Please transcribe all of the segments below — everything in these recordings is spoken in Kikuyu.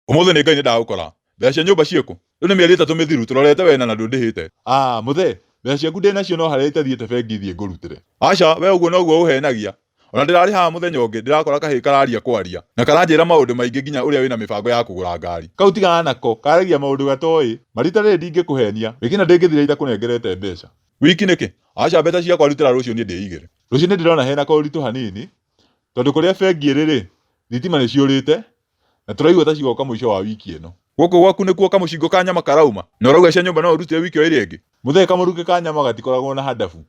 Ũmũthĩ nĩ Ngai nĩndagũkora. Mbeca cia nyũmba ciĩkũ? Rĩu nĩ mĩeri ĩtatũ mĩthiru tũrorete we na ndũndĩhĩte. Aah mũthee, mbeca ciaku ndĩnacio no harĩa itathiĩte bengi thiĩ ngũrutĩre. Aca, we ũguo noguo ũhenagia. Ona ndĩrarĩ haha mũthenya ũngĩ ndĩrakora kahĩĩ kararia kwaria na karanjĩra maũndũ maingĩ nginya ũrĩa wĩna mĩbango ya kũgũra ngari. Kau tigana nako, karagia maũndũ gatoĩ. Ma rita rĩrĩ ndingĩkũhenia, wiki ĩno ndĩngĩthira itakũnengerete mbeca. Wiki nĩkĩ? Aca mbeca ciakwa rutĩra rũciũ niĩ ndĩigĩre. Rũciũ nĩndĩrona hena kaũritũ hanini tondũ kũrĩa bengi ĩrĩ rĩ, thitima nĩciũrĩte na tũraigua ta cigoka mũico wa wiki ĩno. Gũkũ gwaku nĩkuo kamũcingo ka nyama karauma? Na ũrauga cia nyũmba no ũrutire wiki o ĩrĩa ĩngĩ? Mũthee kamũrukĩ ka nyama gatikoragwo na handabu.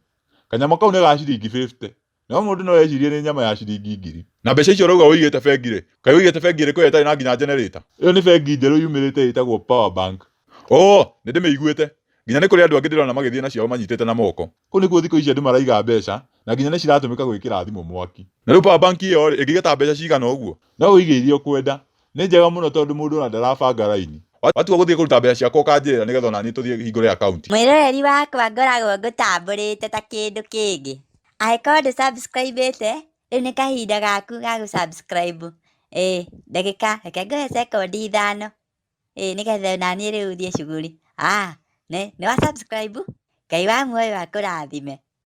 Kanyama kau nĩ ga ciringi fifty, no mũndũ no ecirie nĩ nyama ya ciringi ngiri. Na mbeca icio ũrauga ũigĩte bengi-rĩ, kaĩ ũigĩte bengi ĩrĩkũ ĩyo ĩtarĩ na nginya generator? Ĩyo nĩ bengi njerũ yumĩrĩte ĩtagwo Power Bank. Oo, nĩ ndĩmĩiguĩte. Nginya nĩ kũrĩ andũ angĩ ndĩrona magĩthiĩ na ciao manyitĩte na moko. Kũu nĩkuo thikũ ici andũ maraiga mbeca na nginya nĩ ciratũmĩka gwĩkĩra thimũ mwaki. Na rĩu power bank ĩyo-rĩ, ĩngĩiga ta mbeca cigana ũguo? No ũige iria ũkwenda. Nĩ njega mũno tondũ mũndũ ona ndarabanga raini. Watua gũthiĩ kũruta mbeca ciakwa ũkanjĩra nĩgetha onaniĩ tũthiĩ hingũre akaunti. Mwĩroreri wakwa ngoragwo ngũtambũrĩte ta kĩndũ kĩngĩ. Angĩkorwo ndũ subscribe ĩte, rĩu nĩ kahinda gaku ga gũ subscribe. Ĩĩ ndagĩka, reke ngũhe cekondi ithano. Ĩĩ nĩgetha onaniĩ rĩu thiĩ cuguri. Nĩ wa subscribe? Ngai wa muoyo akũrathime.